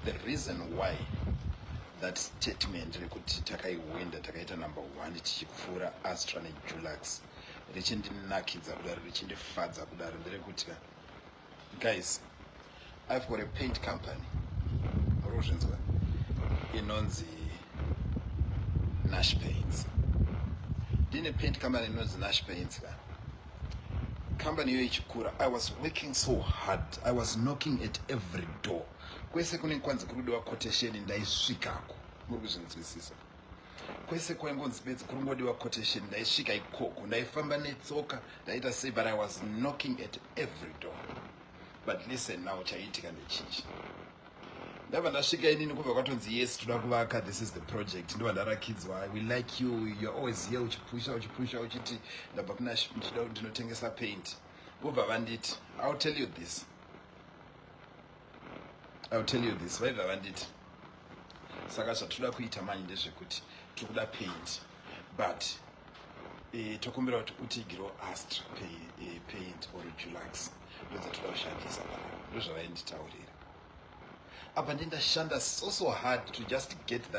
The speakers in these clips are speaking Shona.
The reason why that statement rekuti takaiwinda, takaita number one tichipfuura Astra neDulux, richindinakidza kudaro, richindifadza kudaro, nderekuti ka, guys, I've got a paint company, muri kuzvinzwa, inonzi Nash Paints. Ndine paint company inonzi Nash Paints ka. Company iyoyo ichikura, I was working so hard, I was knocking at every door. Kwese kune kwanzi kuri kudiwa quotation, ndaisvikako. Muri kuzvinzwisisa? Kwese kwaingonzi bedzi kuri ngodiwa quotation, ndaisvika ikoko. Ndaifamba netsoka, ndaita sei, but I was knocking at every door. But listen now, chaiitika ndechichi: ndabva ndasvika inini, kubva kwatonzi, "Yes, toda kuvaka, this is the project." Ndobva ndarakidzwa, "We like you, you're always here uchipusha, uchipusha, uchiti ndabva kuna ndichida ndinotengesa paint." Vobva vanditi, "I'll tell you this, I'll tell you this." Vaibva vanditi, "Saka zvatoda kuita manje ndezvekuti tiri kuda paint, but tokumbira kuti utiigirewo Astra paint or Dulux, ndodzatoda kushandisa panapa." Ndozvavainditaurira. Apa ndindashanda so so hard to just get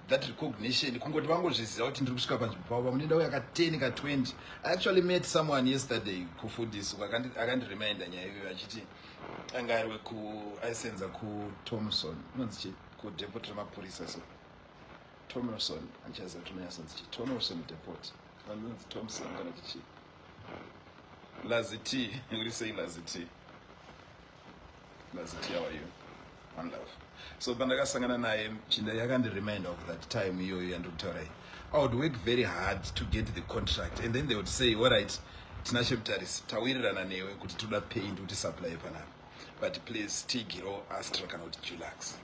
that recognition, kungoti vangozviziva kuti ndiri kusvika panzvimbo pavo. Pamwe ndauya ka10, ka20. I actually met someone yesterday kufundisi, akandireminder nyaya iyoyo, achiti anga ari weku aisenza kuThomson, inonzi chi, kudepot remapurisa. So Thomson, andichaziva kuti unonyatsonzi chi, Thomson depot, anonzi Thomson kana chichi. Lazi T, uri sei Lazi T? Lazi T, how are you? One love. So pandakasangana naye, chinda yakandiremind of that time iyoyo yandiri kutaura iyi. I would work very hard to get the contract, and then they would say, "All right, Tinashe Mutarisi, tawirirana newe kuti toda paint kuti supply panapa, but please tigirewo Astra kana kuti Dulux."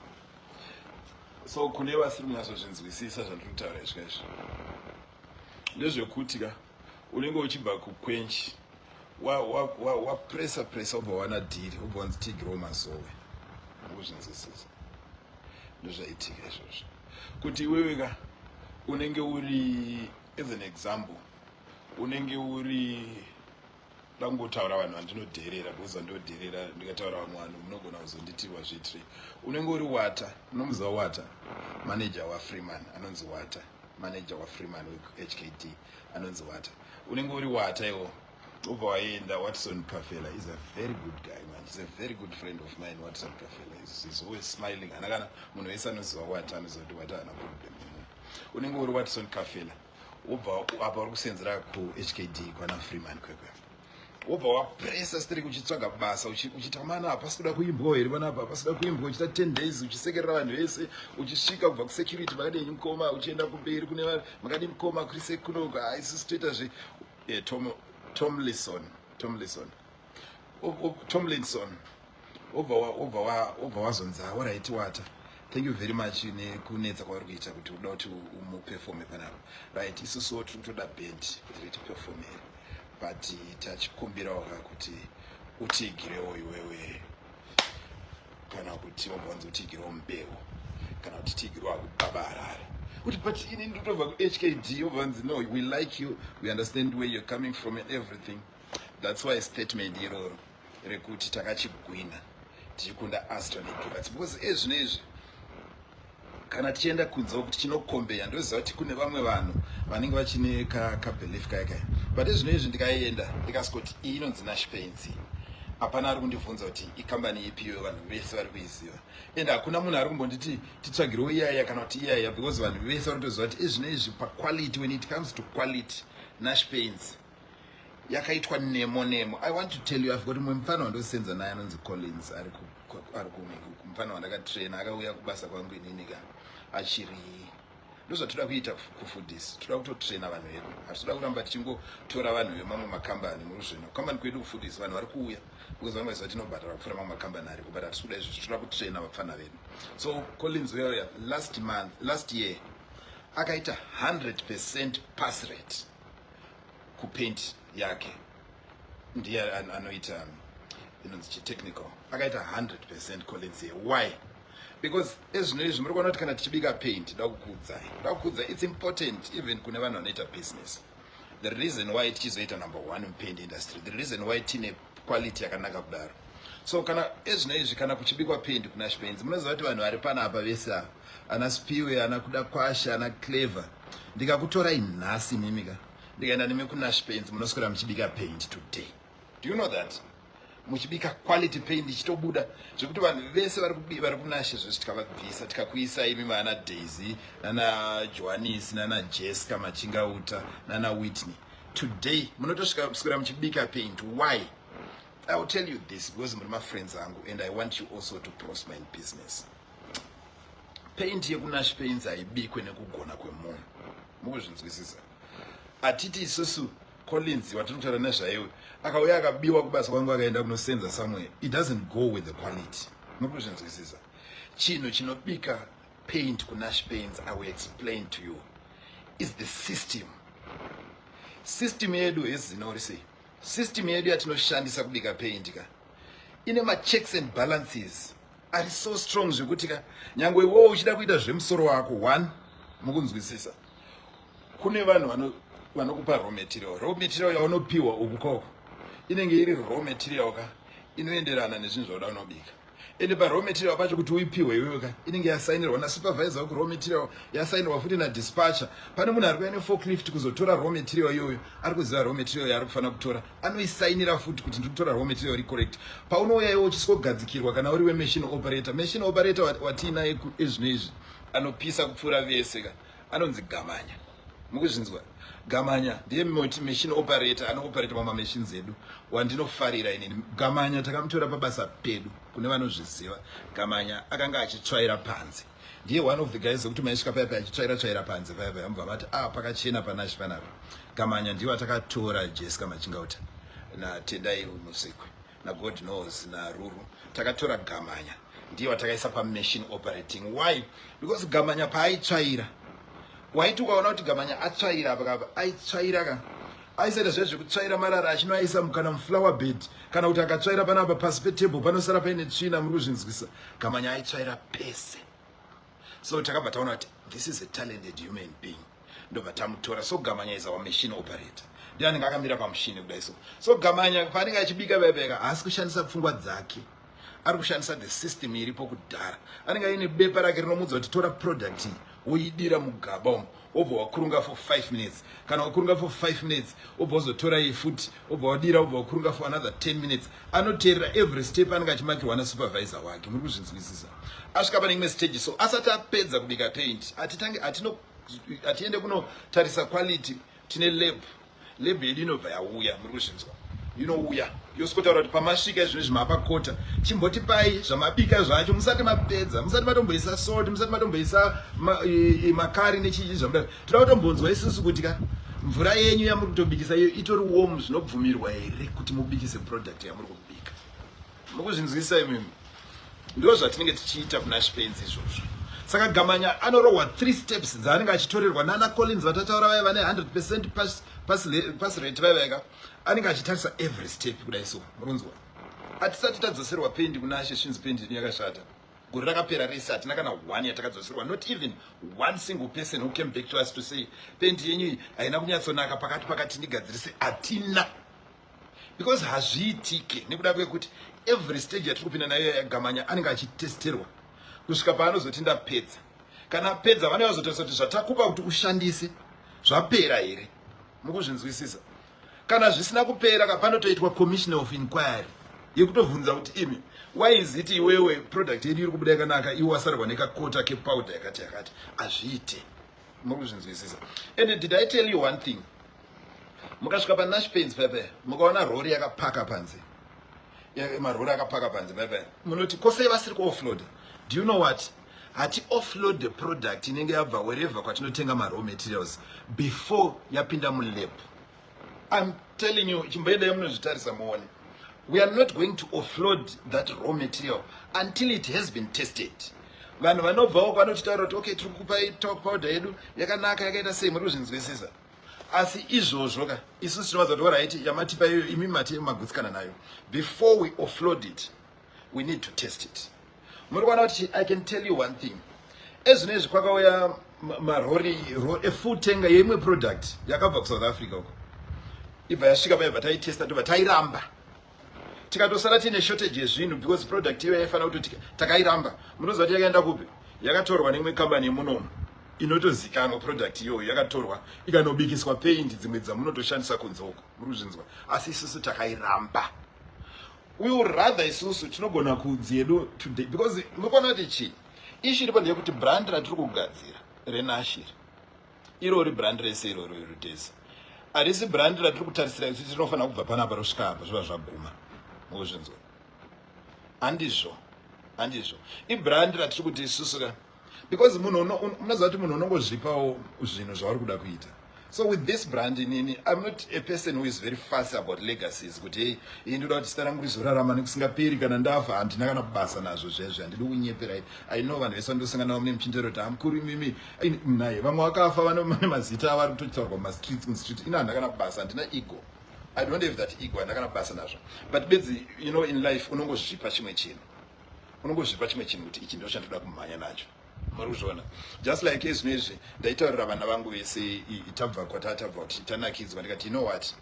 So kune vasiri kunyatsozvinzwisisa zvandiri kutaura izvi kaizvi, ndezvekuti ka, unenge uchibva kukwenchi, wapresa presa, wobva wana deal, wobva wanzi, "Tigirewo Mazowe." Ukuzvinzwisisa? Ndozvaitika izvozvo, kuti iwewe ka, unenge uri, as an example, unenge uri, dangotaura vanhu vandinodherera, because vandinodherera, ndikataura vamwe vanhu munogona kuzonditiwa zviitire. Unenge uri Wata, unomuziva Wata, manager waFreeman, anonzi Wata, manager waFreeman weHKD anonzi Wata. Unenge uri Wata iwo, ubva waenda. Watson Kafela is a very good guy, man. He's a very good friend of mine. Watson Kafela is always smiling. Ana kana munhu wese anoziva Wata anoziva kuti Wata haana problem nemunhu. Unenge uri Watson Kafela, wobva apa uri kusenzera kuHKD kwana Freeman kwekwe, wobva wapresa stiri uchitsvaga basa, uchiita mana, hapasi kuda kuimbwawo here panapa, hapasi kuda kuimbwa, uchiita 10 days uchisekerera vanhu vese, uchisvika kubva kusecurity, "Makadini mukoma?" uchienda kumberi kune vanhu, "Makadini mukoma? Kuri sekuno, isusu toita zve Tomlinson, Tomlinson, Tomlinson." Wobva wazonzi, "Alright Wata, thank you very much nekunetsa kwauri kuita kuti uda kuti umuperforme panapa. Right, isusuwo tiri kutoda band kuti ritiperformere, but tachikumbirawo ka kuti utiigirewo iwewe," kana kuti wabva wanzi, "Utiigirewo Mbeu," kana kuti, "Tiigirewo Baba Harare." Kuti, "But ini ndotobva kuHKD." Wobva wanzi, "No, we like you, we understand where you're coming from and everything." That's why statement iroro rekuti takachigwina tichikunda Astra neDulux, because ezvino izvi kana tichienda kunze kuti chinokombeya, ndoziva kuti kune vamwe vanhu vanenge vachine kabelief kaya kaya, but ezvino izvi ndikaenda ndikasvikoti iyi inonzi Nash Paints, hapana ari kundibvunza kuti ikambani ipiyo. Vanhu vese vari kuiziva, and hakuna munhu ari kumbonditi titsvagirewo iyaya kana kuti iyaya, because vanhu vese vari kutoziva kuti ezvino izvi paquality, when it comes to quality, Nash Paints yakaitwa nemo nemo. I want to tell you, I've got mumwe mufana wandosenza naye anonzi Collins, ari mufana wandakatraina, akauya kubasa kwangu inini ka achiri. Ndozvatoda kuita kufundisi, toda kutotraina vanhu vedu. Hatitoda kuramba tichingotora vanhu vemamwe makambani. Muri zvino kambani kwedu kufundisi, vanhu vari kuuya because vanhu vaziva tinobhadhara kupfuura mamwe makambani ariko, but hatisi kuda izvozvo, toda kutraina vapfana vedu. So Collins uyauya last month, last year, akaita 100% pass rate kupaint yake. Ndiye anoita inonzi chitechnical, akaita 100% Collins here. Why? Because ezvino izvi muri kuona kuti kana tichibika paint, da kukuudzai, it's important even kune vanhu vanoita business. The reason why tichizoita number one mupaint industry, the reason why tine quality yakanaka kudaro, So kana ezvino izvi, kana kuchibikwa pendi kuNash Paints, munoziva kuti vanhu vari panapa vese ava, ana Spiwe, ana Kuda Kwashe, ana Clever, ndikakutorai nhasi mimika, ndikaenda nemi kuNash Paints, munoswera muchibika paint today. Do you know that muchibika quality paint ichitobuda zvekuti vanhu vese vari kuNash zvese tikavabvisa, tikakuisa imi maana Daisy, nana Johannis, nana Jessica Machingauta, nana Whitney, today munotosvika swera muchibika paint. Why? I will tell you this because muri mafriends angu and I want you also to prosper in business. Paint yekuNash Paints haibikwe nekugona kwemunhu, mukuzvinzwisisa? Hatiti isusu Collins watiri kutaura nezvaiwe akauya akabiwa kubasa kwangu, akaenda kunosenza somewhere, it doesn't go with the quality. Muri kuzvinzwisisa? Chinhu chinobika paint kuNash Paints, I will explain to you, is the system. System yedu hezino ri sei? System yedu yatinoshandisa kubika paint ka ine machecks and balances ari so strong zvekuti ka nyange iwowo uchida kuita zvemusoro wako one, mukunzwisisa? Kune vanhu vanokupa raw material. Raw material yaunopiwa uku koko inenge iri raw material ka inoenderana nezvinhu zvauda unobika. Ende paraw material pacho, kuti uipiwe iwewe ka, inenge yasainirwa nasupervisor weku raw material, yasainirwa futi nadispatcher. Pane munhu ari kuya neforklift kuzotora raw material iyoyo, ari kuziva raw material yaari kufanira kutora, anoisainira futi kuti ndiri kutora raw material iri correct. Paunouya iwe uchiswogadzikirwa, kana uri wemachine operator, machine operator watiinaye ezvino izvi anopisa kupfuura vese ka anonzi Gamanya. Mukuzvinzwa? Gamanya ndiye machine operator anooperata pamamachines edu wandinofarira inini. Gamanya takamutora pabasa pedu. Kune vanozviziva, Gamanya akanga achitsvaira panze. Ndiye one of the guys ekuti maisvika paya paya achitsvaira tsvaira panze paya paya, mubva vati, "Ah, pakachena panashi panapa." Gamanya ndiwo atakatora, Jessica Machingauta naTendai Musikwe naGod knows naRuru. Takatora Gamanya, ndiye watakaisa pamachine operating. Why? Because Gamanya paaitsvaira, waiti ukaona kuti Gamanya atsvaira apa kapa, aitsvaira ka aisaita zviya zvekutsvaira marara achinoaisa kana muflower bed, kana kuti akatsvaira panapa pasi petable panosara paine tsvina. Muri kuzvinzwisa? Gamanya aitsvaira pese. So takabva taona kuti this is a talented human being, ndobva tamutora. So Gamanya is our machine operator, ndiye anenge akamira pamushini kudai. So Gamanya paanenge achibika paipeka, haasi kushandisa pfungwa dzake, ari kushandisa the system iripo kudhara. Anenge aine bepa rake rinomudza kuti tora product iyi, woidira mugaba umu, wobva wakurunga for 5 minutes. Kana wakurunga for 5 minutes, wobva wazotora iyi futi, wobva wadira, wobva wakurunga for another 10 minutes. Anoteerera every step anenge achimakirwa nasupervisor wake. Muri kuzvinzwisisa? Asvika pane imwe stage, so asati apedza kubika paint, atitange atiende kunotarisa quality. Tine lab. Lab yedu inobva yauya, muri kuzvinzwa? Inouya yosikotaura kuti pamasvika izvino izvi mapakota, chimbotipai zvamabika zvacho musati mapedza, musati matomboisa salt, musati matomboisa makari nechii zvamuda. Toda kutombonzwa isusu kuti ka mvura yenyu yamuri kutobikisa iyo itori warm zvinobvumirwa here kuti mubikise product yamuri kubika. Mukuzvinzwisa imimi? Ndo zvatinenge tichiita kuna Paints izvozvo. Saka Gamanya anorohwa three steps dzaanenge achitorerwa nana Collins vatataura vaya vane 100% pass rate vaya vaika. Anenge achitarisa every step kudai. So murunzwa, hatisati tadzoserwa pendi kunaShe zvinzi pendi yedu yakashata. Gore rakapera rese hatina kana one yatakadzoserwa, not even one single person who came back to us to say pendi yenyu iyi haina kunyatsonaka pakati pakati, ndigadzirise. Hatina, because hazviitike, nekuda kwekuti every stage yatiri kupinda nayo yaGamanya anenge achitesterwa kusvika paanozoti ndapedza. Kana apedza, vanenge vazotarisa kuti zvatakupa kuti ushandise zvapera here. Mukuzvinzwisisa? Kana zvisina kupera ka, panotoitwa commission of inquiry yekutovhunza kuti imi, why is it iwewe product yedu iri kubuda yakanaka, iwe wasarwa nekakota kepowder yakati yakati? Hazviite. Muri kuzvinzwisisa? And did I tell you one thing? Mukasvika paNash Paints pepe, mukaona rori yakapaka panze, marori akapaka panze pepe, munoti kosei vasiri kuoffload? Do you know what? Hati offload the product inenge yabva wherever kwatinotenga maraw materials before yapinda mulab. I'm telling you, chimboendai munozvitarisa muone. We are not going to offload that raw material until it has been tested. Vanhu vanobvawo vanochitaura kuti okay, tiri kukupai talc powder yedu yakanaka, yakaita sei. Muri kuzvinzwisisa? Asi izvozvo ka isusu tinovaza kuti alright, yamatipa iyoyo imi mati magutsikana nayo, before we offload it we need to test it. Muri kuona kuti I can tell you one thing, ezvino izvi kwakauya marori efull tanker yeimwe product yakabva kuSouth Africa uko, ibva yasvika paibva taitesta, tobva tairamba. Tikatosara tiine shortage yezvinhu because product iyo yaifanira kuti takairamba. Munoziva kuti yakaenda kupi? Yakatorwa neimwe kambani yemunomu inotozikanwa. Product iyoyo yakatorwa ikanobikiswa paint dzimwe dzamunotoshandisa kunze uko. Muri kuzvinzwa? Asi isusu takairamba. We would rather isusu tinogona kudzi yedu today because munokuona kuti chii issue iripo ndeyekuti brand ratiri kugadzira reNash irori, brand rese iroro irudhezi, harisi brand ratiri kutarisira isu tinofanira kubva panapa rosvika apa zviva zvaguma. Mukuzvinzwa? Handizvo, handizvo. Ibrand ratiri kuti isusu ka, because munhu munoziva kuti munhu unongozvipawo zvinhu zvauri kuda kuita. So with this brand, inini I'm not a person who is very fussy about legacies, kuti hey, iyi ndoda kuti zita rangu rizorarama nekusingaperi kana ndafa. Handina kana basa nazvo zvezvo, handidi kunyeperai. I know vanhu vese vandosangana navo mune muchindero kuti hamukuru imimi naye. Vamwe vakafa vane mazita avo ari kutotaurwa mumastreets, mustreet. Ino handina kana basa, handina ego, I don't have that ego, handina kana basa nazvo. But bedzi, in life unongozvipa chimwe chinhu, unongozvipa chimwe chinhu kuti ichi ndo chandoda kumhanya nacho. Muri kuzviona? Just like ezvino izvi, ndaitaurira vana vangu vese, tabva kwatatabva kuti tanakidzwa, ndikati, "You know what?"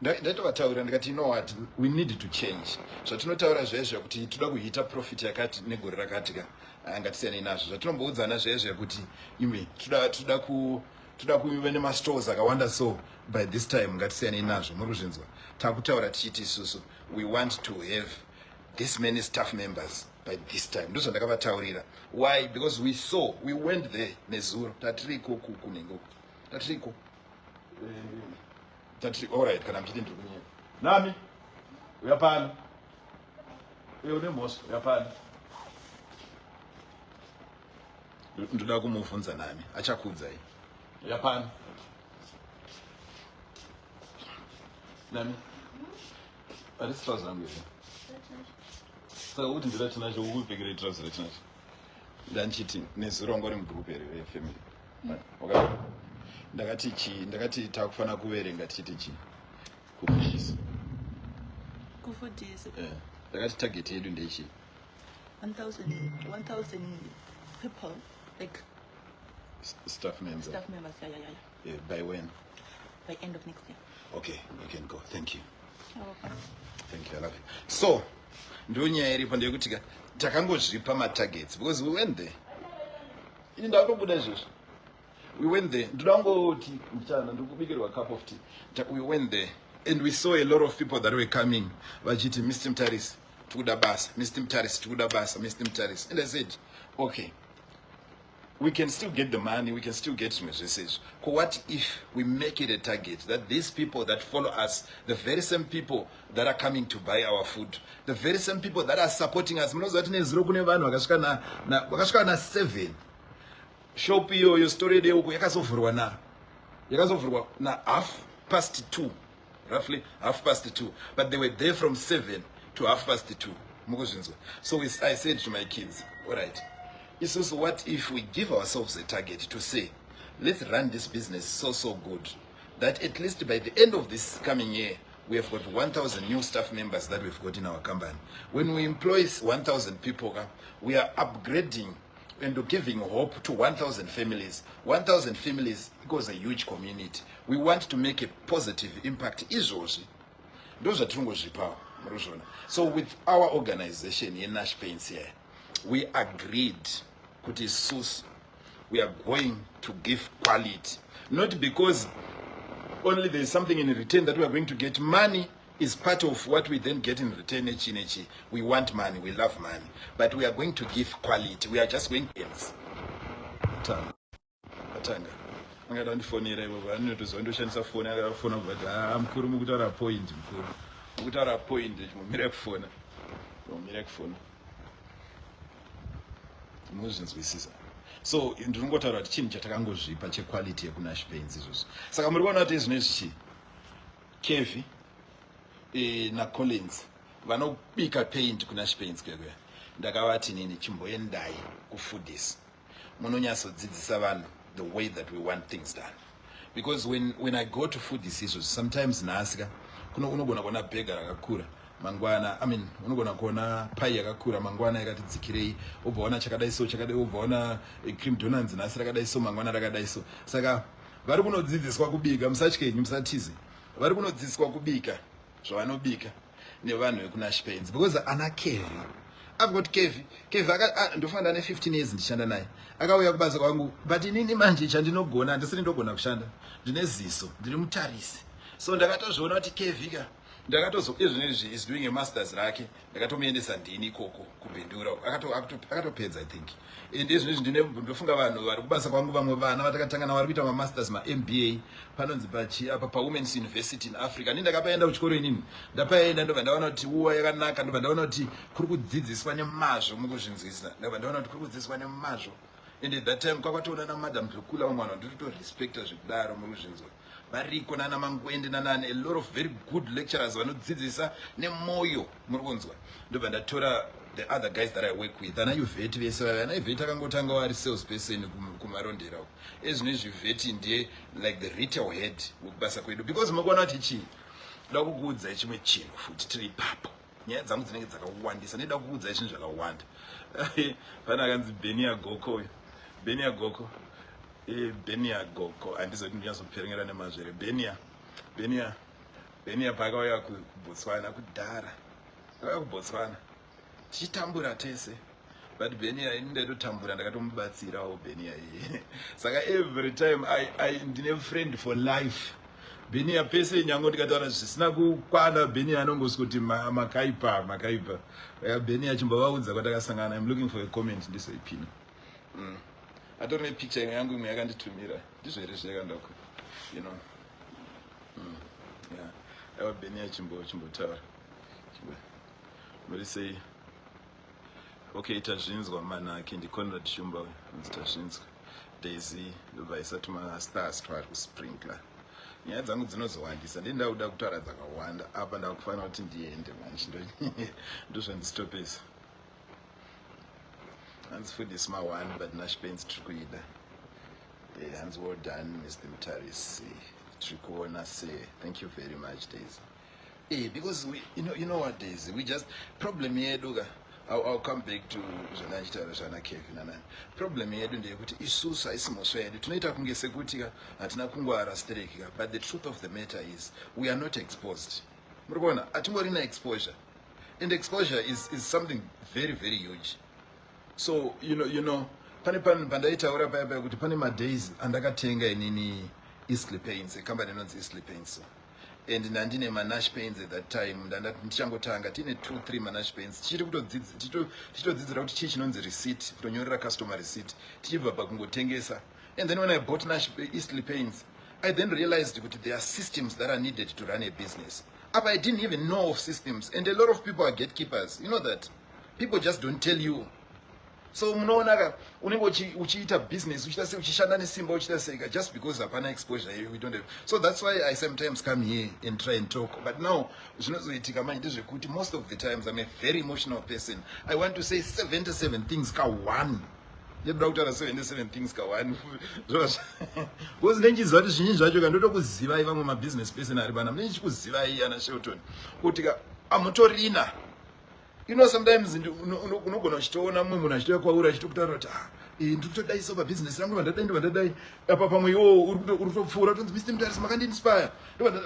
Ndaitovataurira ndikati, "You know what? We need to change zvatinotaura zvaizvo kuti toda kuhita profit yakati negore rakati ka." Ah, ngatisiyanei nazvo zvatinomboudzana zvaizvo kuti imi toda ku toda kuve nemastores akawanda, so by this time. Ngatisiyanei nazvo. Muri kuzvinzwa? Takutaura tichiti isusu we want to have this many staff members by this time. Ndozvandakavataurira. Why? Because we saw, we went there nezuro, tatiriko kunenge uku, tatiriko, tatiri. Allright, kana muchiti ndiri kunyeka nami, uya pano. Uye une mhosva, uya pano. Ndoda kumubvunza nami, achakuudzai. Uya pano nami. Harisi trouser rangu here? Saka kuti ndira tinacho, ukupfekere trouser ratinacho. Ndanchiti nezuro wanga uri mugroup here vefamily? Okay. Ndakati chi, ndakati takufanira kuverenga tichiti chi kuFoodies. KuFoodies? Eh, ndakati target yedu ndechi? 1000, 1000 people, like Staff members. Staff members, yeah. Eh, by when? By end of next year. Okay, you can go. Thank you. Okay. Thank you, I love you. So ndo nyaya iripo ndeyekuti ka takangozvipa matargets because we went there. Ini ndakutobuda izvozvo. We went there, ndoda kungoti mchana ndikubikirwa cup of tea. We went there and we saw a lot of people that were coming vachiti, "Mr Mutaris, tikuda basa. Mr Mutaris, tikuda basa. Mr Mutaris." And I said, "Okay, we can still get the money, we can still get zvimwe zvese izvo. Ko what if we make it a target that these people that follow us, the very same people that are coming to buy our food, the very same people that are supporting us?" Munoziva kuti nezuro kune vanhu vakasvika vakasvika na7 shop iyoyo, store yedu yeuko yakazovhurwa na 2:30, roughly 2:30, but they were there from 7 to 2:30. Mukuzvinzwa? So I said to my kids, "All right, isusu what if we give ourselves a target to say, let's run this business so so good that at least by the end of this coming year we have got 1000 new staff members that we've got in our company?" When we employ 1000 people ka, we are upgrading and giving hope to 1000 families. 1000 families equals a huge community. We want to make a positive impact. Izvozvi ndo zvatinongozvipawo. Muri kuzviona? So with our organization yeNash Paints here, we agreed kuti isusu we are going to give quality, not because only there is something in return that we are going to get. Money is part of what we then get in return. Nechi nechi, we want money, we love money, but we are going to give quality. We are just going tanga atanga angada kundifonera ivovo, anotoziva ndoshandisa foni. Angada kufona kubva kuti, "Ah, mukuru, mukutaura point, mukuru, mukutaura point." Mumira kufona, mumira kufona. Munozvinzwisisa? So ndinongotaura kuti chinhu chatakangozvipa chequality yekuNash Paints izvozvo. Saka muri kuona kuti izvino izvi chi Kevi naCollins vanobika paint kuNash Paints kwekwe, ndakavati nini, "Chimboendai kuFoodies, munonyatsodzidzisa vanhu the way that we want things done." Because when I go to Foodies izvozvo, sometimes nhasi ka kuno unogona kuona bhega rakakura, mangwana, I mean, unogona kuona pai yakakura, mangwana yakati dzikirei, wobva waona chakadai so, chakadai, wobva waona cream donuts, nhasi rakadai so, mangwana rakadai so. Saka vari kunodzidziswa kubika. Musatyenyi, musatize. Vari kunodzidziswa kubika zvavanobika. Nevanhu vekuNash Paints, because ana Kevi, I've got Kevi. Kevi ndofanira ne 15 years ndichishanda naye. Akauya kubasa kwangu, but inini manje chandinogona, handisiri ndogona kushanda, ndine ziso, ndiri mutarisi. So ndakatozviona kuti Kevi ka, ndakatozo, izvinezvi is doing a masters rake, ndakatomuendesa ndini ikoko kuBindura, akatopedza, I think. And izvinezvi ndine, ndofunga vanhu vari kubasa kwangu, vamwe vana vatakatanga navo vari kuita mamasters, maMBA, panonzi pachi apa, paWomen's University in Africa. Ni ndakapaenda kuchikoro inini, ndapaenda, ndobva ndaona kuti uwa yakanaka, ndobva ndaona kuti kuri kudzidziswa nemazvo, mukuzvinzwisisa? Ndobva ndaona kuti kuri kudzidziswa nemazvo. And at that time kwakwatoona naMadam Dlukula, vamwe vanhu vanditotorespecta zvekudaro, muri kuzvinzwa? Variko nana Mangwende nanani, a lot of very good lecturers vanodzidzisa nemwoyo, muri kunzwa? Ndobva ndatora the other guys that I work with, ana Uveti vese vava. Ana Uveti akangotanga ari sales person kuMarondera uko. Ezvinezvi Uveti ndiye like the retail head wekubasa kwedu, because mukuona kuti chii, ndoda kukuudzai chimwe chinhu futi tiri ipapo. Nyaya dzangu dzinenge dzakawandisa, ndinoda kukuudzai zvinhu zvakawanda. Pane akanzi Benia Goko uyu, Benia Goko, Benia Goko, handizoti ndinyazoperengera nemazvo here. Benia, Benia, Benia paakauya kuBotswana kudhara, akauya kuBotswana tichitambura tese, but Benia, ini ndaitotambura, ndakatomubatsirawo Benia iye. Saka every time ndine friend for life Benia. Pese nyange ndikataura zvisina kukwana, Benia anongosikuti makaipa, makaipa. Benia, chimbovaudza kwatakasangana. I'm looking for a comment ndisoipina. Atori nepicture imwe yangu, imwe yakanditumira, ndizvo here zvayakandako. Yeah, aiwa, Benia, chimbotaura, muri sei? Okay, tazvinzwa manake. NdiConrad Shumba unzi tazvinzwa. Daisy ndobva isati mastars twaari kusprinkler. Nyaya dzangu dzinozowandisa, ndinda kuda kutaura dzakawanda apa, ndakufanira kuti ndiende manje, ndozvandisitopesa. Hanzi food is ma one, but Nash Paints tiri kuida. Hanzi well done, Mr Mutarisi, tiri kuona se. Thank you very much, Daisy. Because we, you know what, Daisy, we just, problem yedu ka, I'll come back to zvanachitaura zvana Kevin nanani. Problem yedu ndeyekuti isusu, haisi mhosva yedu, tinoita kunge sekuti ka hatina kungwara stereki ka, but the truth of the matter is we are not exposed. Muri kuona, hatimborina exposure, and exposure is something very, very huge. So you know pane pandaitaura paya paya kuti pane madays andakatenga inini Eastleigh Paints, company inonzi Eastleigh Paints, and ndandine maNash Paints at that time. Ndanda ndichangotanga, tiine two three maNash Paints, tichiri tichitodzidzira kuti chii chinonzi receipt, kutonyorera customer receipt, tichibva pakungotengesa. And then when I bought Nash Eastleigh Paints, I then realized kuti there are systems that are needed to run a business. Apa I didn't even know of systems, and a lot of people are gatekeepers. You know that people just don't tell you. So munoona ka, unenge uchiita business, uchiita sei, uchishanda nesimba, uchiita seika, just because hapana exposure here, we don't have. So that's why I sometimes come here and try and talk. But now zvinozoitika manje ndezvekuti most of the times I'm a very emotional person. I want to say 77 things ka one, ndinoda kutaura 77 things ka one, because ndinchiziva kuti zvinyi zvacho ka, ndotokuzivai vamwe mabusiness person ari pana, munenge chikuzivai ana Shelton, kuti ka amutorina. Sometimes unogona uchitoona mumwe munhu achitouya kwauri achitokutaura kuti, ah, ndikutodai so pabhizinesi rangu, ndadai, ndobva ndadai apa. Pamwe iwowo uri kutopfuura, utonzi, "Mr Mutarisi, makandiinspire."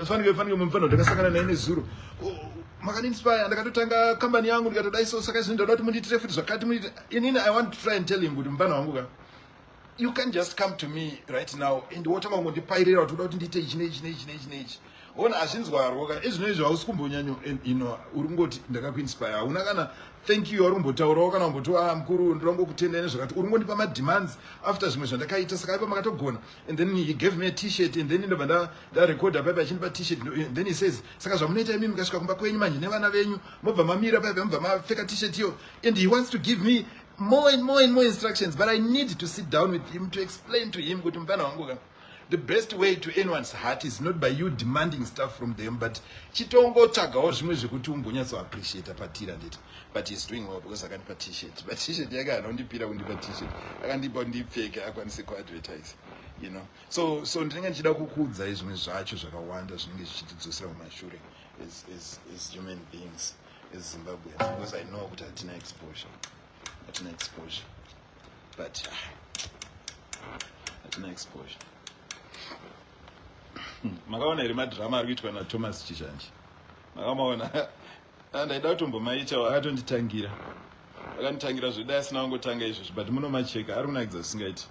Fanike fanike mumufana ndakasangana naye nezuro, "Oh, makandiinspire, ndakatotanga kambani yangu, ndikatodai so, saka izvi ndinoda kuti mundiitire futi zvakati mundiitire." Inini I want to try and tell him kuti, mufana wangu ka, you can't just come to me right now and wotanga kungondipairira kuti uda kuti ndiite ichi neichi neichi neichi neichi. Ona, hazvinzwarwo ka. Izvino izvo hausi kumbonyanyo uri kungoti ndakakuinspire, hauna kana thank you, uri kumbotaurawo kana kumboti, ah, mukuru, ndoda ngokutendai nezvakati. Uri ngondipa mademands after zvimwe zvandakaita, saka ipa makatogona. And then he gave me a T-shirt, and then ndobva ndarekodha paipa achindipa T-shirt. And then he says, "Saka zvamunoita imi, mukasvika kumba kwenyu manje nevana venyu, mobva mamira paipa, mobva mapfeka T-shirt iyo." And he wants to give me more and more and more instructions, but I need to sit down with him to explain to him kuti, mufana wangu ka, the best way to anyone's heart is not by you demanding stuff from them, but chitongotsvagawo zvimwe zvekuti umbonyatsoappreciata patira nditi. But he's doing well, because akandipa T-shirt, but T-shirt yake anondipira kundipa T-shirt, akandipa ndipfeke akwanise kuadvertise. So ndinenge ndichida kukuudzai zvimwe zvacho zvakawanda zvinenge zvichitidzosera kumashure as human beings, as Zimbabweans, because I know kuti hatina exposure, hatina exposure, but ah, hatina exposure. Makaona here madhirama ari kuitwa naThomas Chizhanje? Makamaona? Ah, ndaida kutombomaitawo, akatonditangira, akanditangira zvedai asina kungotanga izvozvo, but munomacheka, ari kunakidza zvisingaiti.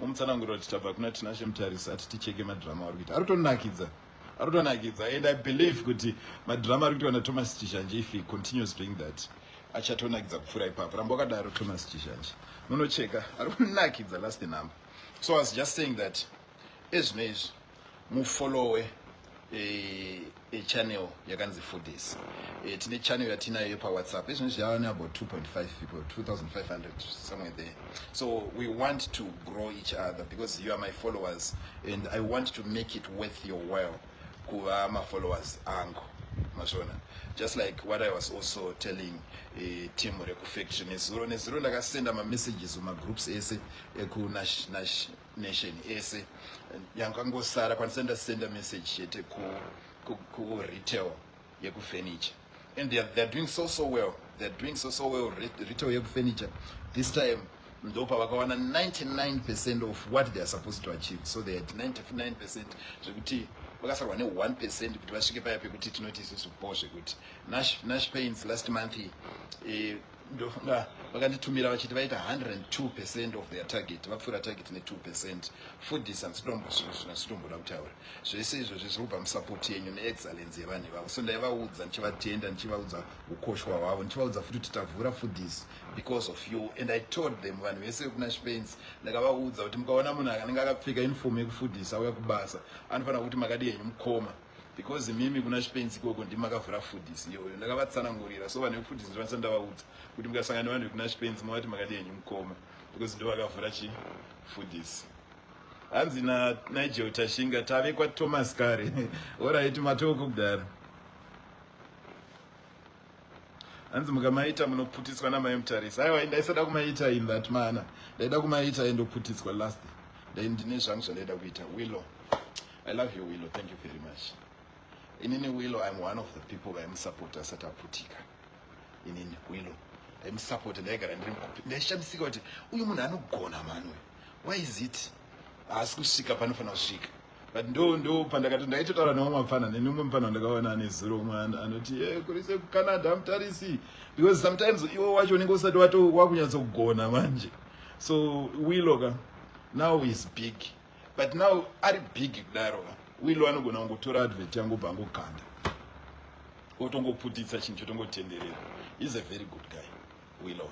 Mumutsanangurira kuti tabva kuna Tinashe Mutarisi, ati ticheke madhirama ari kuita, ari kutonakidza, ari kutonakidza. And I believe kuti madhirama ari kuitwa naThomas Chizhanje, if he continues doing that, achatonakidza kupfuura ipapo. Ramba wakadaro, Thomas Chizhanje, munocheka, ari kunakidza. Last number. So I was just saying that ezvino izvi mufollowe channel yakanzi Foodies. Tine channel yatinayo paWhatsApp. Ezvino izvi yava neabout 2.5 people, 2500, somewhere there. So we want to grow each other because you are my followers and I want to make it worth your while kuva mafollowers angu, mazvona? Just like what I was also telling team rekufactory nezuro. Nezuro ndakasenda mamessages mumagroups ese ekunash Nash Nation ese. Yakangosara kwanisa ndasenda message chete ku retail yekufurniture, and they are doing so so well. They are doing so so well. Retail yekufurniture this time ndopavakawana 99% of what they are supposed to achieve. So they had 99%, zvekuti vakasarwa ne1% kuti vasvike paya pekuti tinoti isusu bo. Zvekuti Nash Paints last month, ndofunga vakanditumira vachiti vaita 102% of their target, vapfuura target ne2%. Foodies handisitomboda kutaura. Zvese izvozvi zviri kubva musupport yenyu neexcellence yevanhu ivavo. So ndaivaudza ndichivatenda, ndichivaudza ukoshwa hwavo, ndichivaudza futi kuti tavhura Foodies because of you. And I told them, vanhu vese vekuNash Paints, ndakavaudza kuti mukaona munhu anenge akapfeka uniform yekuFoodies auya kubasa, anofanira kuti makadi henyu mukoma, because mimi kuNash Paints ikoko ndimakavhura Foodies iyoyo. Ndakavatsanangurira. So vanhu vekuFoodies ndovanisa ndavaudza kuti mukasangana nevanhu vekuNash Paints, mavati makadi henyu mukoma, because ndo vakavhura chi Foodies. Hanzi naNigel Tashinga, tave kwaThomas kare. Alright, matoko kudhara. Hanzi mukamaita munoputiswa namai Mutarisi. Aiwa, ndaisada kumaita in that manner. Ndaida kumaita endoputitswa last. Ndai ndine zvangu zvandaida kuita. Willow, I love you, Willow. Thank you very much. Inini Willow, I'm one of the people vaimusapota asati aputika. Inini Willow ndaimusapota, ndaigara ndiri, ndaishamisika kuti uyu munhu anogona mani uyu, why is it haasi kusvika panofanira kusvika? But ndo pandakati ndaitotaura nemumwe mufana, nemumwe mufana wandakaona ane zuro, umwe anoti, "Kuri sekuCanada, Mutarisi," because sometimes iwe wacho unenge usati wato wakunyatsogona manje. So Willow ka now is big, but now ari big kudaro ka, Willow anogona kungotora advert yangu, obva angokanda, otongoputitsa chinhu chotongotenderera. Is a very good guy, Willow.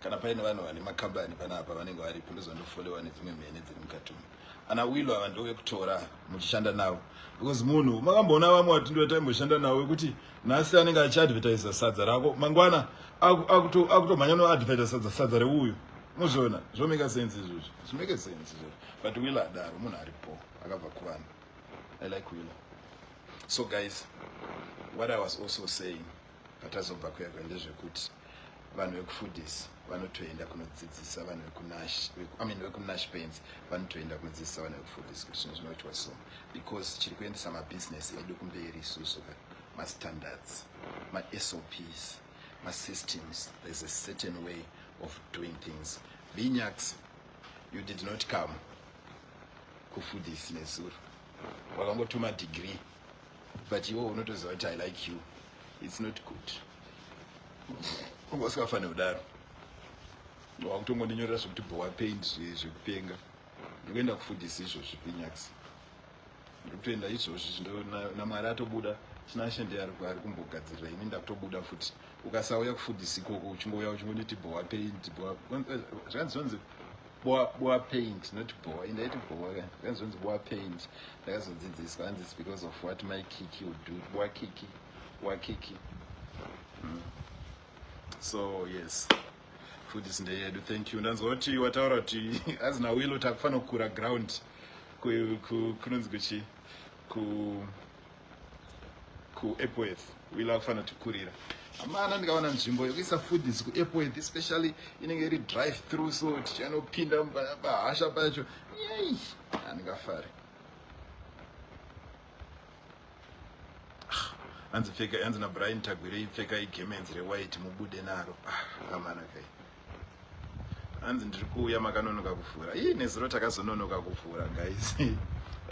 Kana paine vanhu vane makambani panapa vanenge varipo, ndozvandofolewa nedzimwe mhene dziri mukati umu. Ana Willow ava ndovekutora muchishanda navo, because munhu makamboona vamwe vatindo taimboshanda navo wekuti nhasi anenge achiadvertisa sadza rako, mangwana akutomhanya noadvertisa sadza reuyu. Muzviona zvomake sense izvozvo? Zvimake sense izvozvo. But Willow adaro munhu aripo, akabva kuvanhu. I like Willow. So guys, what I was also saying patazobva kuya ndezvekuti vanhu vekuFoodies vanotoenda kunodzidzisa vanhu vekuNash, I mean, vekuNash Paints vanotoenda kunodzidzisa vanhu vekuFoodies kuti zvinhu zvinoitwa so, because chiri kuendesa mabhizinesi edu kumberi isusu ka mastandards, maSOPs, masystems. There's a certain way of doing things. Vinyax, you did not come kuFoodies nezuro, wakangotuma degree, but iwo unotoziva kuti I like you. It's not good, unga usikafaniri kudaro. Wakutongondinyorera zvekuti bowa paint, zvekupenga. Ndikuenda kuFoodies izvozvi, Vinyax, ndikutoenda izvozvi. Namwari atobuda, Tinashe ndiye ari kumbogadzirira, ini ndakutobuda futi. Ukasauya kuFoodies ikoko, uchingouya uchingonditi bowa paint, bowa, zvakanzi zvonzi bowa, bowa paint, not bowa. Indaiti bowa, zvakanzi zvonzi bowa paint. Ndakazodzidziswa, hanzi it's because of what my Kiki would do, bowa kiki, bowa kiki. So yes, Foodies ndeyedu. Thank you. Ndanzwa kuti wataura kuti azina Willow, takufanira kukura ground kunonzi kuchi kuEpworth. Willow akufanira kutikurira amana. Ndikaona nzvimbo yekuisa Foodies kuEpworth, especially inenge iri drive through, so tichanopinda pahasha pacho, yei, handingafari. Hanzi pfeka, hanzi naBrian Tagwirei, pfeka igemenzi rewhite mubude naro. Ah, amana kai. Hanzi ndiri kuuya, makanonoka kuvhura. Ii, nezuro takazononoka kuvhura. Guys,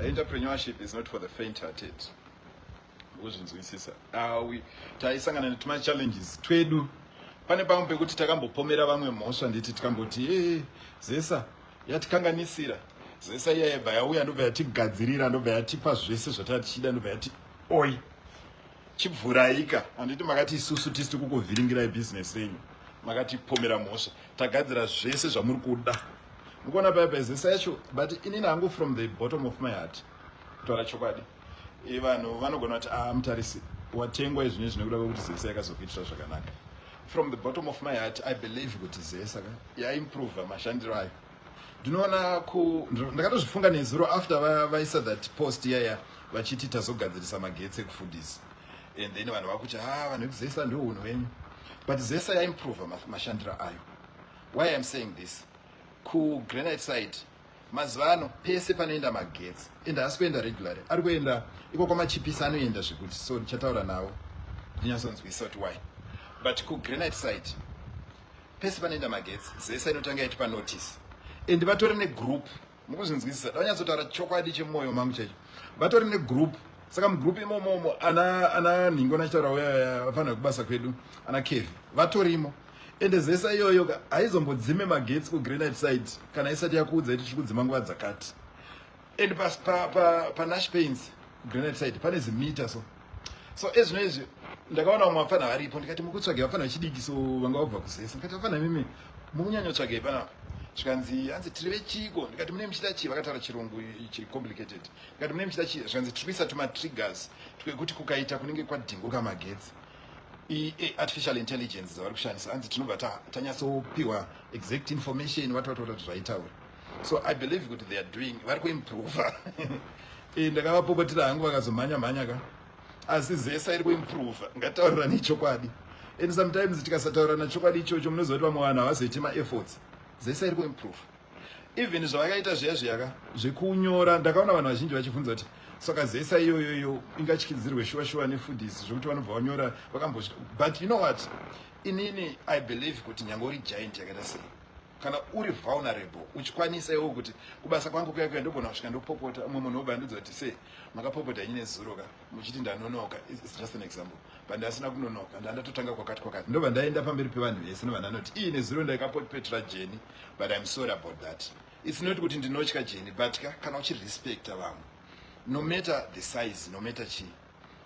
entrepreneurship is not for the faint hearted. Kuzvinzwisisa, awi taisangana netumachallenges twedu. Pane pamwe pekuti takambopomera vamwe mhosva, nditi tikamboti, "Ee, ZESA yatikanganisira." ZESA iya yabva yauya, ndobva yatigadzirira, ndobva yatipa zvese zvatava tichida, ndobva yati, "Oi, chibvuraika. Handiti makati isusu tisi tikukuvhiringirai bhizinesi renyu? Makatipomera mhosva, tagadzira zvese zvamuri kuda." Mukuona paya paZESA yacho. But inini hangu, from the bottom of my heart, kutaura chokwadi, vanhu vanogona kuti, "A ah, Mutarisi, watengwa izvinezvi nekuda kwekuti ZESA yakazokuitira zvakanaka." From the bottom of my heart, I believe kuti ZESA yaimprova mashandiro ayo. Ndinoona ku ndakatozvifunga nezuro after vaisa that post iyaya vachiti tazogadzirisa magetsi ekufundisi, and then vanhu vakuti, "Ha, ah, vanhu vekuZESA ndo unhu wenyu." But ZESA yaimprova mashandiro ayo. Why I'm saying this, kuGranite side mazuva ano pese panoenda magetsi, ende haasi kuenda regularly, ari kuenda iko kwamachipisi anoenda zvekuti. So ndichataura navo ndinyatsonzwisa kuti why. But kuGranite side pese panoenda magetsi, ZESA inotanga yaitipa notice, and vatori negroup. Mukuzvinzwisisa? Davanyatsotaura chokwadi chemwoyo mangu chaicho, vatori negroup. Saka mugroup imomomo ana nhingo nachitaura uya vafanira kubasa kwedu, ana Kevi vatorimo. Ende ZESA iyoyo haizombodzime magetsi kuGranite side kana isati yakuudza kuti tiri kudzima nguva dzakati. And paNash Paints kuGranite side pane zimita. So ezvino izvi ndakaona vamwe vafana varipo, ndikati, "Mukutsvage vafana vechidiki so vanga vabva kuZESA." Ndikati, "Vafana mimi mukunyanyotsvagei panapa?" Zvikanzi, "Hanzi tiri vechiko." Ndikati, "Mune muchida chii?" Vakataura Chirungu chiri complicated. Ndikati, "Mune muchida chii?" Zvikanzi, "Tiri kuisa tumatriggers twekuti kukaita kunenge kwadhinguka magetsi, artificial intelligence dzavari kushandisa, hanzi tinobva tanyatsopiwa exact information." Vatataura kuti zvaitaura. So I believe kuti they are doing, vari kuimprova. Ndakavapopotera hangu, vakazomhanya mhanya ka. Asi ZESA iri kuimprova, ngataurirani chokwadi. And sometimes tikasataurirana chokwadi ichocho, munoziva kuti vamwe vanhu havazoiti maefforts. ZESA iri kuimprove. Even zvavakaita zviya zviyaka zvekunyora, ndakaona vanhu vazhinji vachibvunza kuti, "Saka ZESA iyoyoyo ingatyidzirwe shuwa shuwa nefundisi zvokuti vanobva vanyora vakambozvita?" But you know what, inini I believe kuti nyange uri giant yakaita sei, kana uri vulnerable, uchikwanisa iwo kuti kubasa kwangu kuya kuya ndogona kusvika ndopopota, umwe munhu obva andudza kuti, "Sei makapopota inyi nezuro ka muchiti ndanonoka?" It's just an example, but ndasina kunonoka, ndandatotanga kwakati kwakati, ndobva ndaenda pamberi pevanhu vese, ndobva ndanoti, "Ii, nezuro ndaikapopetera Jeni, but I'm sorry about that. It's not kuti ndinotya Jeni." But kana uchirespecta vamwe, no matter the size, no matter chii,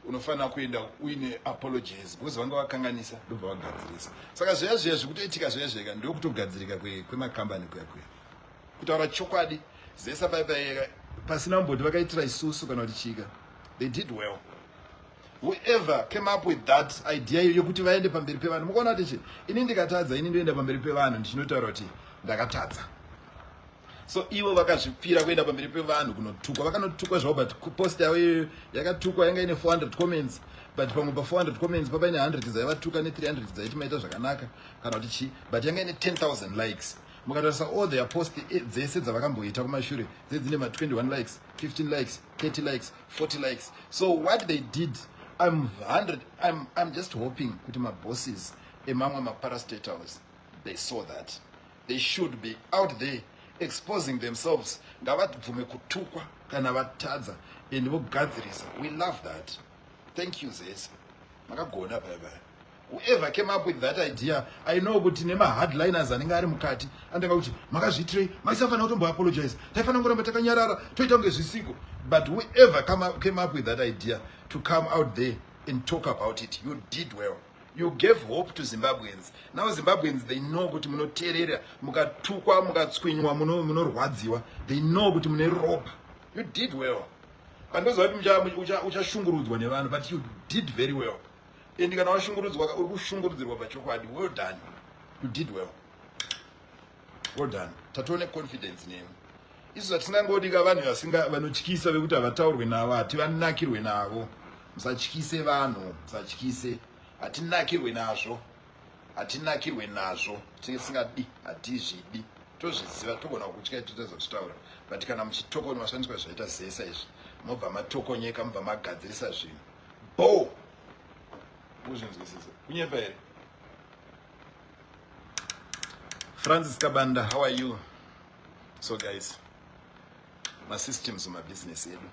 unofanira kuenda uine apologies because vanga vakanganisa, ndobva vagadzirisa. Saka zviya zviya zvikutoitika zviya zveka ndokutogadzirika kwemakambani kuya kuya. Kutaura chokwadi, ZESA paipai pasina kumboti vakaitira isusu kana kuti chika, they did well, whoever came up with that idea yokuti vaende pamberi pevanhu. Mukaona kuti chi ini ndikatadza, ini ndoenda pamberi pevanhu ndichinotaura kuti ndakatadza. So ivo vakazvipira kuenda pamberi pevanhu kunotukwa, vakanotukwa zvavo. But post yavo iyoyo yakatukwa, yanga ine 400 comments, but pamwe pa400 comments papaine 100 dzaivatuka ne300 dzaiti maita zvakanaka kana kuti chii, but yanga ine 10,000 likes. Mukatarisa all their post dzese dzavakamboita kumashure, dzedzine ma21 likes, 15 likes, 30 likes, 40 likes. So what they did, I'm 100, I'm just hoping kuti mabosses emamwe maparastatals, they saw that they should be out there exposing themselves. Ngavabvume kutukwa kana vatadza and vogadzirisa. We love that. Thank you, ZESA, makagona paya paya. Whoever came up with that idea, I know kuti nemahardliners anenge ari mukati anotanga kuti, "Makazviitirei? Maisafanira kutomboapologize, taifanira kungoramba takanyarara, toita kunge zvisiko." But whoever came up with that idea to come out there and talk about it, you did well. You gave hope to Zimbabweans. Now Zimbabweans, they know kuti munoteerera, mukatukwa, mukatswinywa, munorwadziwa. They know kuti mune ropa. You did well. Pandoziva kuti uchashungurudzwa nevanhu, but you did very well. And kana washungurudzwa, uri kushungurudzirwa pachokwadi. Well done, you did well, well done. Tatione confidence nemi. Isu zvatisingangodi ka vanhu vasinga vanotyisa vekuti havataurwe navo, hativanakirwe navo. Musatyise vanhu, musatyise, hatinakirwe nazvo, hatinakirwe nazvo. Tisingadi, hatizvidi, tozviziva, togona kutya totazozvitaura. But kana muchitokonywa, mashandiswa zvaita ZESA izvi, mobva matokonyeka, mobva magadzirisa zvinhu bo. Kuzvinzwisisa kunyepa here? Francis Kabanda, how are you? So guys, masystems mumabhizinesi edu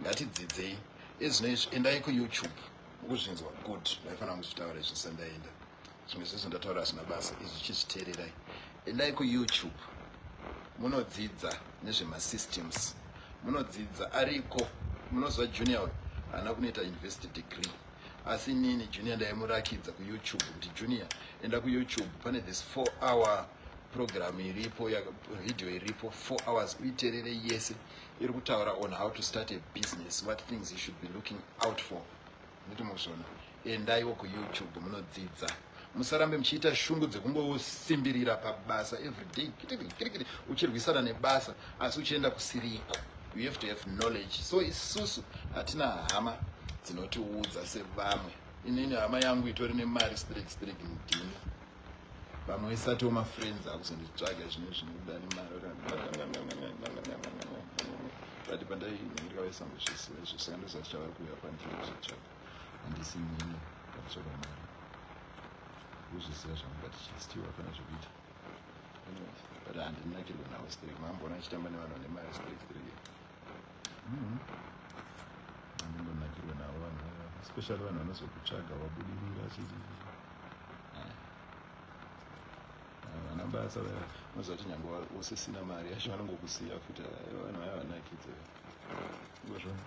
ngatidzidzei. Ezvino izvi endai kuYouTube, mukuzvinzwa. Good, ndaifanira kuzvitaura izvi sandaenda. Zvimwe zvese ndataura hazvina basa, izvi chizviteererai. Endai kuYouTube, munodzidza nezvemasystems, munodzidza ariko. Munoziva Junior uyu haana kunoita university degree, asi inini Junior ndaimurakidza kuYouTube kuti, "Junior, enda kuYouTube, pane this 4 hour program iripo, video iripo, 4 hours, uiteerere yese. Iri kutaura on how to start a business, what things you should be looking out for." Nditi muzvona, endaiwo kuYouTube, munodzidza. Musarambe muchiita shungu dzekungosimbirira pabasa everyday, kirikiri, uchirwisana nebasa asi uchienda kusiriko. You have to have knowledge. So isusu hatina hama dzinotiudza sevamwe. Inini hama yangu itori nemari strek strek ndini. Vamwe vesatiwo mafriends akuzonditsvaga zvino zvinokuda nemari, but pandaindikavaisangozvisiva izvo, saka ndoziva kuti chavari kuuya kwandiri kuzvitsvaga handisi nini pakutsvaga mari. Kuzvisiva zvangu, but still hapana zvekuita. Anyways, but handinakirwe navo strek. Mamboona achitamba nevanhu vane mari strek strek. Handimbonakirwe navo vanhu vaya, especially vanhu vanozokutsvaga wabudirira. Chichi vana basa vaya, unoziva kuti nyange usisina mari yacho vanongokusiya futi. Vanhu vaya vanakidze ngozvona,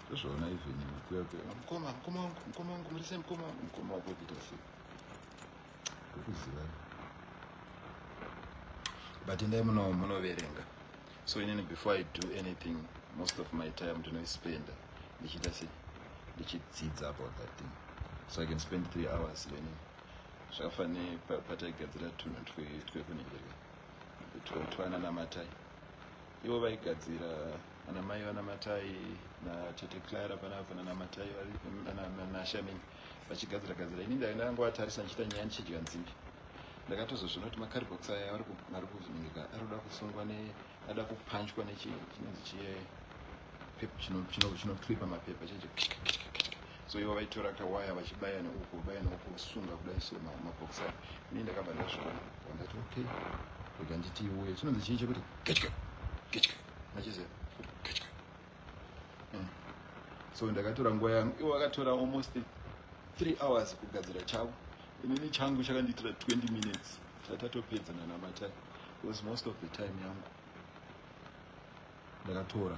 tozvaona. Even kuya kuya, "Mukoma, mukoma wangu, mukoma wangu, muri sei mukoma wangu?" Mukoma wako kuita sei? Ndokuzivai, but endai munoverenga. So inini, before I do anything, most of my time ndinoispenda ndichiita sei? Ndichidzidza about that thing, so I can spend 3 hours learning. Zvakafanira pataigadzira tunhu twekuningirika twanana matai, ivo vaigadzira, ana mai vana Matai natete Clara panapa, nana Matai nashamini vachigadzira gadzira. Ini ndaindangovatarisa ndichiita nyaya, ndichidya nzimbe. Ndakatozozviona kuti makaribhokisi aya ari kuningika, ari kuda kusungwa, ada kupanchwa nechinonzi chiye chinoclipa mapepa cheche. So ivo vaitora kawaya vachibaya neuku, baya neuku, vosunga kudai so mabhokisi aya. Ini ndakabva ndazviona, ndati, "Okay, rega nditi uye chinonzi chii chekuti ketya ketya." Machiziva kuti ketya? So ndakatora nguva yangu. Ivo vakatora almost 3 hours kugadzira chavo. Inini changu chakandiitira 20 minutes, chatatopedza nanamatai, because most of the time yangu ndakatora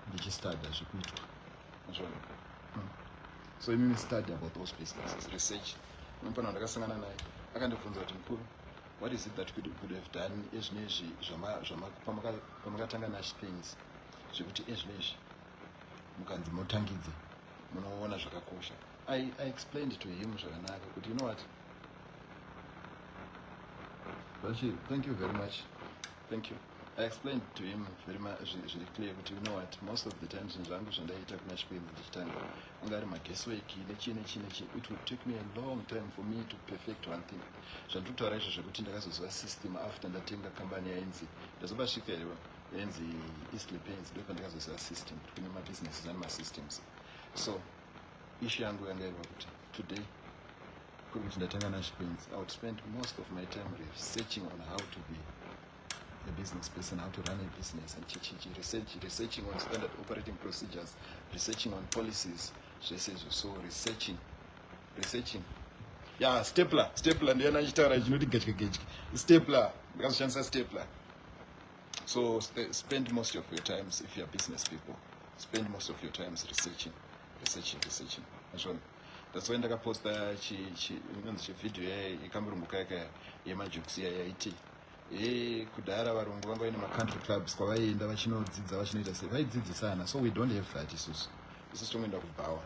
ndichistudya zvekuitwa. Mazviona? So imimi, study about those businesses, research. Unopana ndakasangana naye, akandibvunza kuti, "Mukuru, what is it that could have done ezvinezvi pamakatanga Nash Things, zvekuti ezvinezvi mukanzi mutangidze munoona zvakakosha?" I explained to him zvakanaka kuti, "You know what, Bashir, thank you very much, thank you." I explained to him very much, zviri clear kuti, "You know what, most of the times zvinhu zvangu zvandaita kuna Chikwenzi ndichitanga anga ari maguesswork nechii nechii nechii. It would take me a long time for me to perfect one thing." Zvandiri kutaura izvo zvekuti ndakazoziva system after ndatenga kambani yainzi, ndazobasvika here, yainzi Eastleigh Paints. Ndo pandakazoziva system, kuti kune mabusinesses ane masystems. So issue yangu yanga iri pakuti today kuri kuti ndatanga Nash Paints, I would spend most of my time researching on how to be a business person, how to run a business and chichichi, researching on standard operating procedures, researching on policies, zvese izvo. So researching, researching. Ya, stapler, stapler ndiyana achitaura chinoti getye getye, stapler. Ndakazoshandisa stapler. So spend most of your times, if you are business people, spend most of your times researching, researching, researching. Azvona, that's why ndakaposta inonzi chivhidhiyo yekamurungu kaya yemajokes iya yaiti e kudhara varungu vanga vaine macountry clubs kwavaienda vachinodzidza, vachinoita sei, vaidzidzisana. So we don't have that isusu. Isusu tongoenda kubhawa.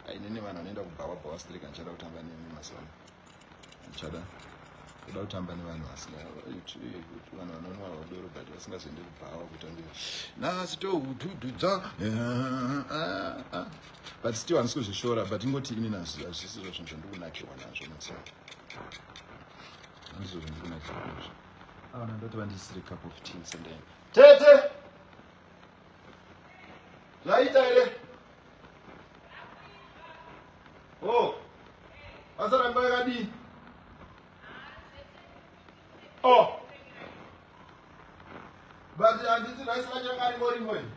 Ainini vanhu vanoenda kubhawa bhawa strek. Handichada kutamba nemi mazuva ano, handichada kuda kutamba nevanhu vasina, vanhu vanonwa doro but vasingazoendi kubhawa kuti ande nhasi tohudhudhudza. But still handisi kuzvishora, but ingoti inini hazvisizvo zvinhu zvandikunakirwa nazvo mazuva, handizvo zvandikunakirwa nazvo. Avana ndoti vandisire cup of tea sendaenda. Tete, zvaita here? Oh, basa ramba yakadii? Oh, but handiti raisi racho ranga ringorimo here?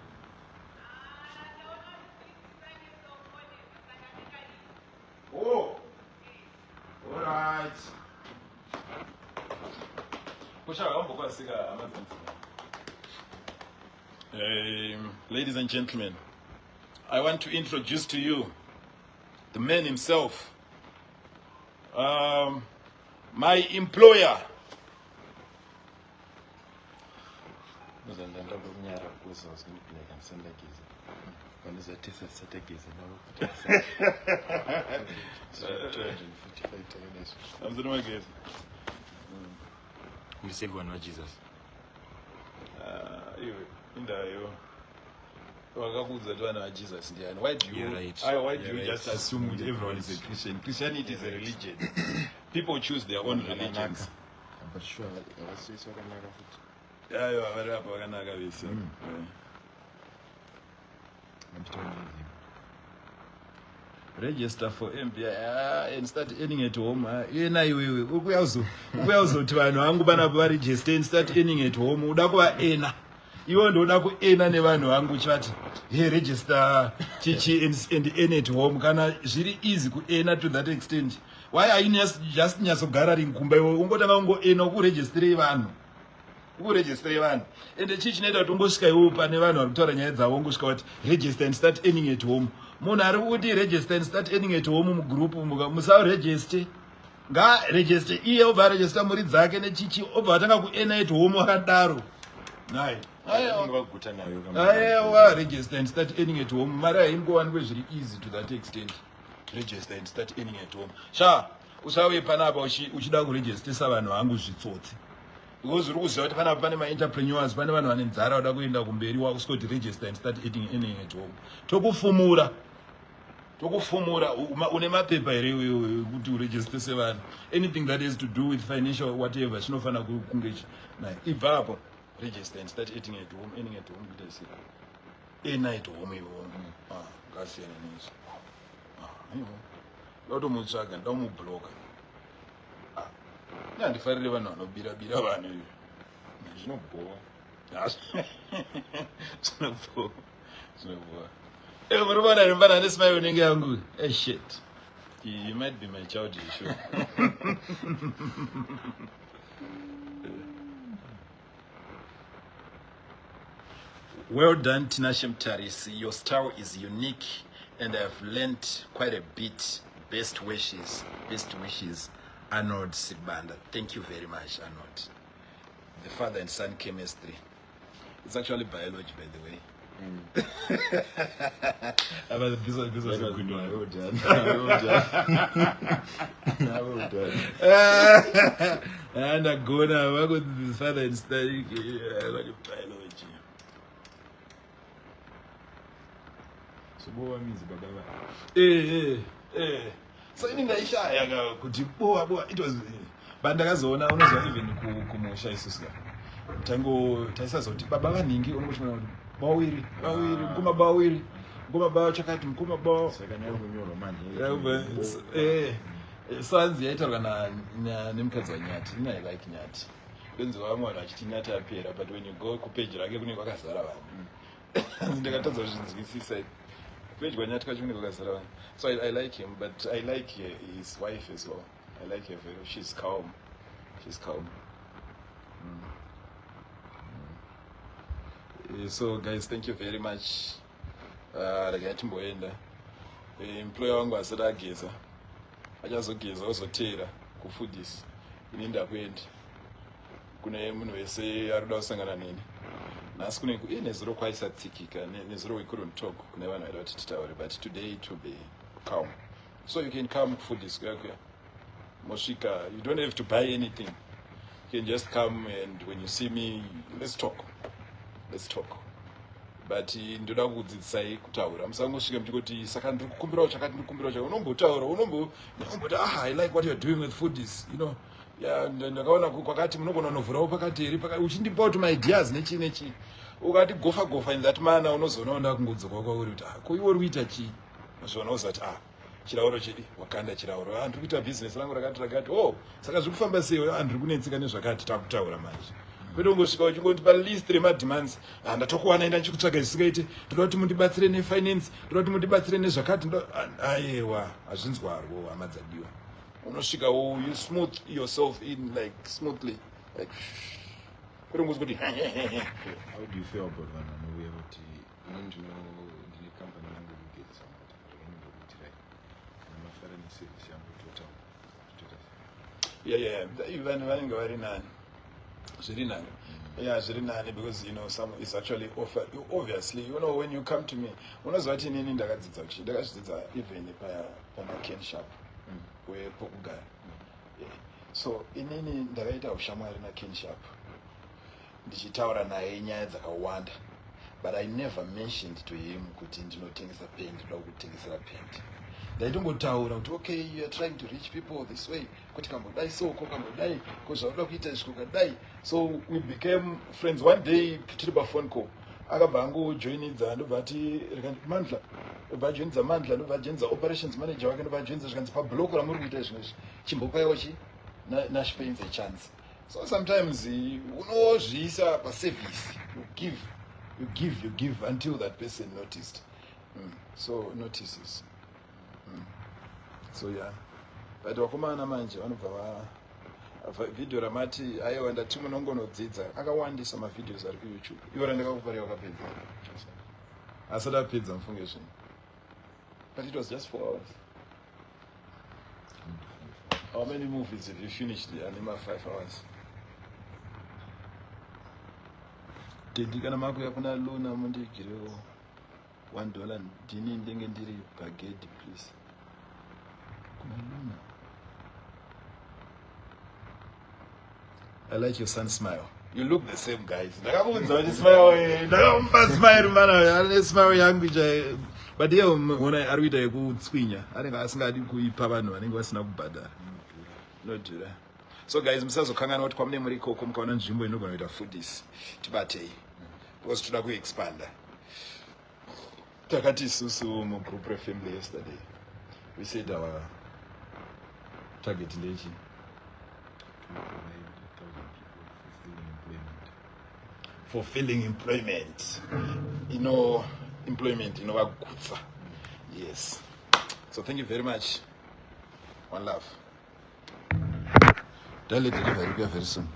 Right. Kusha wambokwazika hama dzangu. Ladies and gentlemen, I want to introduce to you the man himself, my employer. Ndandambokunyara because I was going to be like, andisandageza. Vanozatesa tisatageza navo kuti 255 takadai. Hamzini magezi. Ndisave vanhu vaJesus. Ah, iwe indayo vakakuudza kuti vana vaJesus ndiani? Why do you, You're right. Why do You're you right. just assume that everyone is a Christian? Christianity is a religion. People choose their own religions. But sure, havasisi vakanaka futi. Aiwa, vari apa vakanaka vese. Vachitaura. Register for MBI, ah, and start earning at home. Ah, iyena iwewe ukuya uzoti vanhu vangu panapa varegister and start earning at home. Uda kuvaena iwe, ndoda kuena nevanhu vangu uchivati, "He, register chichi and earn at home." Kana zviri easy kuena to that extent, why are you just nyatsogara rinkumba iwe ungotanga ungoena ukuregisterei vanhu, ukuregisterei vanhu? Ende chii chinoita kuti ungosvika iwewo pane vanhu vari kutaura nyaya dzavo, ungosvika kuti, "Register and start earning at home"? Munhu ari kuti, "Register and start earning at home" mugroup, musaregister. Ngaregister iye, obva aregista mhuri dzake nechichi, obva atanga kuena at home akadaro. Nai. Vanenge vaguta nayo. Aiwa, register and start earning at home, mari haingowanikwe zviri easy to that extent. Register and start earning at home. Sha, usauye panapa uchida kuregistesa vanhu vangu zvitsotsi, because uri kuziva kuti panapa pane maentrepreneurs, pane vanhu vane nzara vada kuenda kumberi. Wakusvikoti, "Register and start earning at home," tokufumura, tokufumura. Une mapepa here iwewe kuti uregistese vanhu? Anything that has to do with financial whatever chinofanira kunge nai. Ibva apo. Register and start eating at home, earning at home, kuita sei? Earn at home iwo. Ah, ngasiyana nezvo. Ah, aiwa, ndakutomutsvaga, ndakumubloka. Ah, handifarire vanhu vanobira-bira vanhu izvi. Zvinobhowa. Zvinobhowa, zvinobhowa. Eh, muri kuona here mufana ane smile unenge yangu? Eh, shit, you might be my child, you sure? Well done, Tinashe Mutarisi. Your style is unique and I've learnt quite a bit. Best wishes, best wishes, Arnold Sibanda. Thank you very much, Arnold. The father and son chemistry. It's actually biology, by the way. Ah, but this was a good one. Well done. Well done. Well done. And agona vakuti the father and son, like biology. So bowa means baba va. Eh, eh, eh. So ini ndaishaya ka kuti bowa bowa it was, but ndakazoona, unoziva, even kumusha isusu ka tango taisazoti baba vanhingi, unongochimona kuti bawiri bawiri, mukoma bawiri, mukoma bawa chakati, mukoma bawa. Saka nyaya kunyorwa manje. Eh, eh, sanzi yaitaurwa nemukadzi waNyati. Ini I like Nyati. Benzi vamwe vanhu vachiti Nyati apera, but when you go kupeji rake kunenge kwakazara vanhu. Ndakatadza kuzvinzwisisa. Kupeji kwaNyati kwacho kunenge kwakazara vanhu. So I like him, but I like his wife as well. I like her very. She's calm, she's calm. So guys, thank you very much. Regai timboenda. Employer wangu asati ageza, achazogeza ozoteera kufudisi. Ini ndakuenda kune munhu wese ari kuda kusangana neni nhasi. Kune nezuro kwaisatsikika. Nezuro we couldn't talk kune vanhu vaida kuti titaure, but today it will be calm, so you can come kufudisi kuya kuya mosvika. You don't have to buy anything. You can just come, and when you see me, let's talk, let's talk. But ndoda kukudzidzisai kutaura. Musangosvika muchingoti, "Saka ndiri kukumbirawo chakati, ndiri kukumbirawo chakati." Unombotaura, unomboti, "Ah, I like what you're doing with foodies, you know. Yeah, ndakaona kwakati munogona kunovhurawo pakati here, uchindipawo tumaideas nechii nechii." Ukati gofa gofa in that manner, unozoona unoda kungodzoka kwauri kuti, "Ah, ko iwe uri kuita chii?" Unozoona uzati, "Ah, chirauro chedi wakanda chirauro. Ah, ndiri kuita bhizinesi rangu rakati rakati." "Oh, saka zviri kufamba sei?" "Ah, ndiri kunetseka nezvakati." Takutaura manje, kwete kungosvika uchingoti palist remademands, "Ah, ndatokuwana, enda ndichikutsvaga zvisingaite. Ndoda kuti mundibatsire nefinance, ndoda kuti mundibatsire nezvakati." Aiwa, hazvinzwarwo, hama dzadiwa. Unosvika you smooth yourself in like smoothly like kwete kungozi kuti How do you feel about vanhu vanouya kuti ini ndino ndine company yangu yekugezesa mota, ndakaindokuitirai kana mafara neservice yangu totaura toita sei? Yeah, vanhu vanenge vari nani, zviri nani. Yeah, zviri nani because some is actually offer. Obviously, when you come to me, unoziva kuti inini ndakadzidza kuti ndakazvidzidza even pana Ken Sharp wepokugara. Yeah. So inini ndakaita ushamwari naKen Sharp, ndichitaura naye nyaya dzakawanda, but I never mentioned to him kuti ndinotengesa pendi, ndoda kukutengesera pendi. Ndaitongotaura kuti, okay, you are trying to reach people this way, kuti kambodai, so ko kambodai, ko zvauda kuita izvi kukadai. So we became friends. One day tiri paphone call, akabva angojoinidza, ndobva ati Mandla, ndobva ajoinidza Mandla, ndobva ajoinidza operations manager wake, ndobva ajoinidza, zvikanzi, pablock ramuri kuita izvino izvi, chimbopaiwo chi Nash Paints a chance. So sometimes unozviisa paservice, you give, you give, you give until that person noticed. So notices. So yeah, but vakomana manje vanobva va vhidhiyo ramati, aiwa, ndati munongonodzidza, akawandisa mavideos ari kuYouTube. Ivo randakakupa wakapedza? Asati apedza, mufunge zvinhu, but it was just 4 hours. How many movies have you finished anema 5 hours? Dedi, kana makuya kuna Luna, mundigirewo $1, ndini ndenge ndiri pagedhi, please. Kuna Luna. I like your sun smile. You look the same, guys. Ndakakuudza kuti smile, ndakamupa smile mana, ane smile yangu chai. But iye ona ari kuita yekutswinya. Anenge asingadi kuipa vanhu vanenge vasina kubhadhara. Inodhura. So guys, musazokanganwa kuti kwamune muri ikoko, mukaona nzvimbo inogona kuita foodies, tibatei. Because toda kuexpanda. Takati isusu mugroup refamily yesterday, we said our target ndechi To provide 1,000 people fulfilling employment. Fulfilling employment, employment inovagutsa. Yes, so thank you very much. One love. Daily delivery kuya very soon.